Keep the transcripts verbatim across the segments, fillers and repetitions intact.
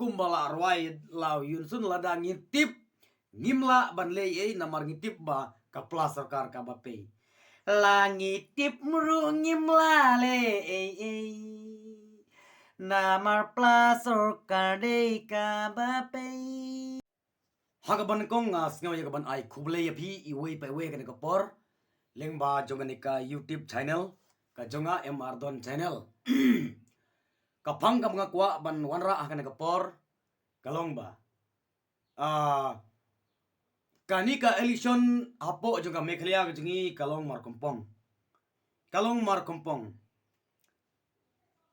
kumba la rwai la u Yunsun, lada ngi tip ngim lah ban leh ei, namar ngi tip ba ka pla sorkar kaba pei. La ngi tip mru ngim lah leh ei ei, namar pla sorkar dei kaba pei. Ha kaban kong nga sngew ïa kaban ai khublei ïa phi iwei pa iwei ha kane ka por lyngba jong kane ka YouTube channel ka jong nga, M R Don Channel. Ka phang kaba nga kwah ban wanrah ha kane ka por ka long ba, ah, kane ka election hapoh jong ka Meghalaya ka jong ngi ka long markhumpong. Ka long markhumpong.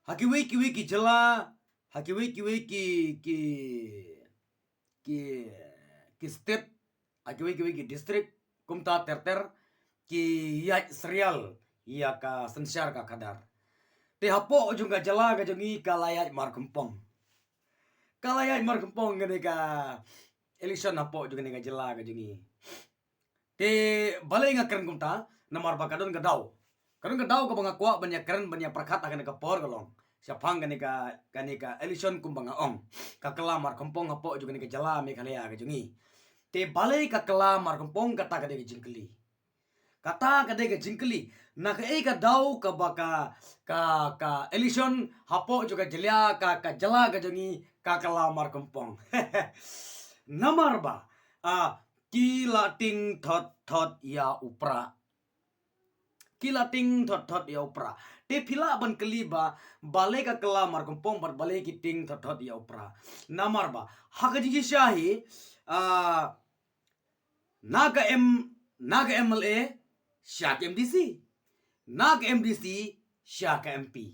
Ha kiwei kiwei ki jylla, ha kiwei kiwei ki, ki, ki, ki state, ha kiwei kiwei ki district, kumta ter ter, ki ïaid serial ïa ka synshar ka khadar. Te hapoh jong ka jylla ka jong ngi ka la ïaid markhumpong. Ka la ïaid markhumpong kane ka election hapoh jong kane ka jylla ka jong ngi. Te balei nga kren kumta, namar ba ka don ka daw. Ka don ka daw kaba nga kwah ban ïa kren ban ïa pyrkhat ha kane ka por ka long shaphang kane ka, kane ka election kumba nga ong. Ka kylla markhumpong hapoh jong kane ka jylla Meghalaya ka jong ngi. Te balei ka kylla markhumpong, kata ka dei ka jingkylli. Kata ka dei ka jingkylli. Na kaei ka daw kaba ka, ka, ka election hapoh jong ka jylla ka, ka jylla ka jong ngi ka kylla markhumpong. Namar ba, ah, ki la ting thot thot ïa u Prah. Ki la ting thot thot ïa u Prah. Te phi lah ban kylli ba balei ka kylla markhumpong bad balei ki ting thot thot ïa u Prah. Namar ba ha ka jingshisha hi, ah, na ka M, na ka M L A sha ka M D C, na ka M D C sha ka M P.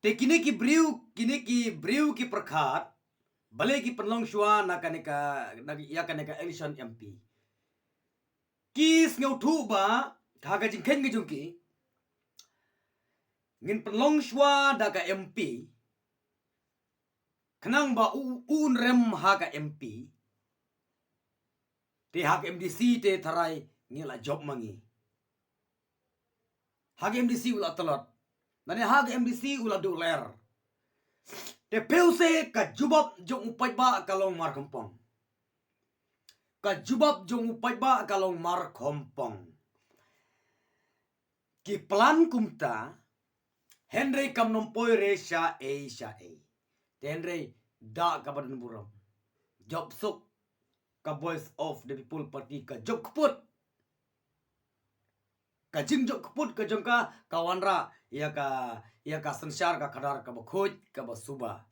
Te kine ki briew, kine ki briew ki pyrkhat balei ki pynlong shuwa na kane ka, na, ïa kane ka election M P. Ki sngewthuh ba ha ka jingkheiñ ka jong ki, ngin pynlong shuwa da ka M P khnang ba u, un rem ha ka M P. Te ha ka M D C te tharai ngi la jop ma ngi. Ha ka M D C u la tlot. Nane ha ka M D C u la duh ler. Te phi sngewthuh ka jubab jong u paidbah ka long markhumpong. Ka jubab jong u paidbah ka long markhumpong. Ki plan kumta, hynrei kam nym poi re sha ei sha ei. Te hynrei da kaba don burom, jop suk ka Voice of the People Party ka jop kput. Ka jingjop kput ka jong ka ka wanrah ïa ka, ïa ka synshar ka khadar kaba khuid kaba suba.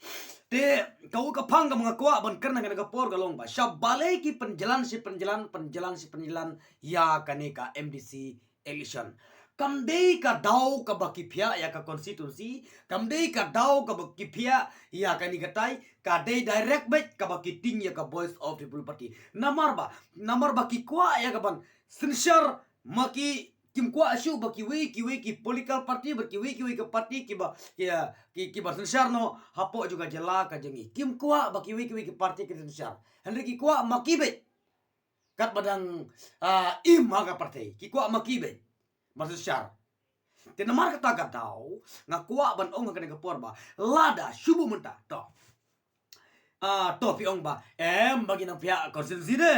Te ka u ka phang kaba nga kwah ban kren ha kane ka por ka long ba sha balei ki pynjlan shi pynjlan, pynjlan shi pynjlan ïa kane ka M D C election. Kam dei ka daw kaba ki phiah ïa ka constituency, kam dei ka daw kaba ki phiah ïa kane katai, ka dei direct beit kaba ki ting ïa ka Voice of the People Party. Namar ba, namar ba ki kwah ïa kaban synshar ma ki, kim kwah shuh ba kiwei kiwei ki political party, ba kiwei kiwei ki party kiba, ki, ki, kiba synshar noh hapoh jong ka jylla ka jong ngi. Kim kwah ba kiwei kiwei ki party ki synshar. Hynrei ki kwah ma ki beit. Katba dang, ah, im ha ka pyrthei, ki kwah ma ki beit ban synshar. Te namar kata ka daw nga kwah ban ong ha kane ka por ba lada shu mynta to, ah, to phi ong ba em ba ngi nang phiah constituency de,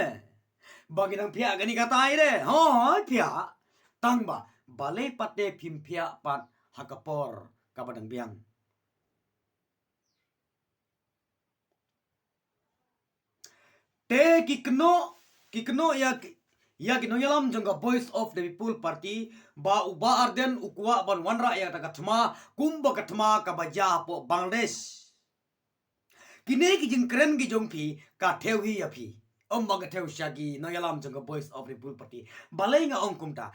ba ngi nang phiah kane katai de, hooid phiah. Tang ba balei pat te phim phiah pat ha ka por kaba dang biang? Te ki kynnoh, ki kynnoh ïa ki, ïa ki nongïalam jong ka Voice of the People Party ba u Bah Ardent u kwah ban wanrah ïa kata ka thma kumba ka thma kaba jia hapoh Bangladesh. Kine ki jingkren ki jong phi ka thew hi ïa phi. Ym ba ka thew sha ki nongïalam jong ka Voice of the People Party. Balei nga ong kumta?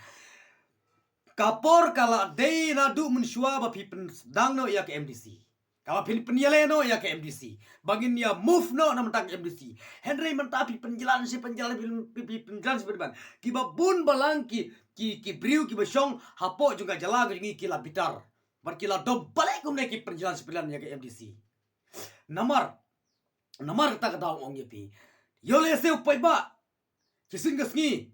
Ka por ka la dei naduh mynshuwa ba phi pyndang noh ïa ka M D C. Kaba phin pynïaleh noh ïa ka M D C. Ba ngin ïa move noh na mynta ka M D C. Hynrei mynta phi pynjlan shi pynjlan, phi, phi, phi pynjlan shi pynjlan. Kiba bun balang ki, ki, ki briew kiba shong hapoh jong ka jylla ka jong ngi ki la bitar. Bad ki la dom balei kumne ki pynjlan shi pynjlan ïa ka M D C. Namar, namar kata ka daw ong ïa phi. Ïoh lehse u paidbah. Shisien ka sngi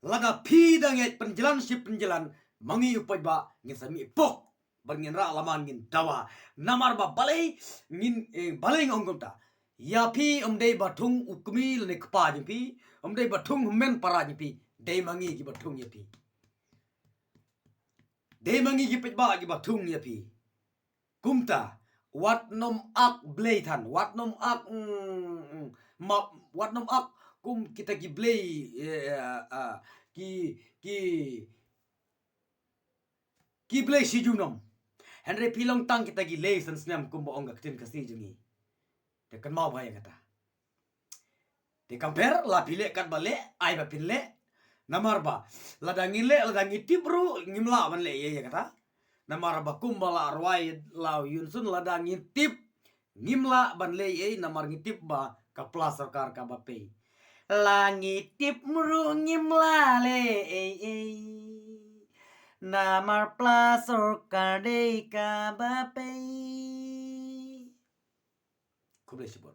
lada phi dang ïa pynjlan shi pynjlan, ma ngi u paidbah ngin sa mih pok. Bad ngin rah lama ngin dawa. Namar ba balei ngin, eh, balei nga ong kumta. Ïa phi ym dei ba thung u kmie lane kpa jong phi, ym dei ba thung hynmen para jong phi, dei ma ngi kiba thung ïa phi. Dei ma ngi ki paidbah kiba thung ïa phi. Kumta, wat nym ak Blei than, wat nym ak, mm, mm, ma, wat nym ak kum kita ki blei, eh, eh, ah, ki, ki, ki blei shi junom. Hynrei phi long tang kita ki lei san snem kumba ong ka ktien Khasi jong ngi. Te kynmaw bha ïa kata. Te kam pher, la phi leh katba leh, ai ba phin leh. Namar ba lada ngi leh, lada ngi tip ruh, ngim lah ban leh ei ei ïa kata. Namar ba kumba la rwai la u Yunsun, lada ngi tip, ngim lah ban leh ei ei, namar ngi tip ba ka pla sorkar kaba pei. La ngi tip ruh ngim lah leh ei ei, namar pla sorkar dei kaba pei. Khublei shibun.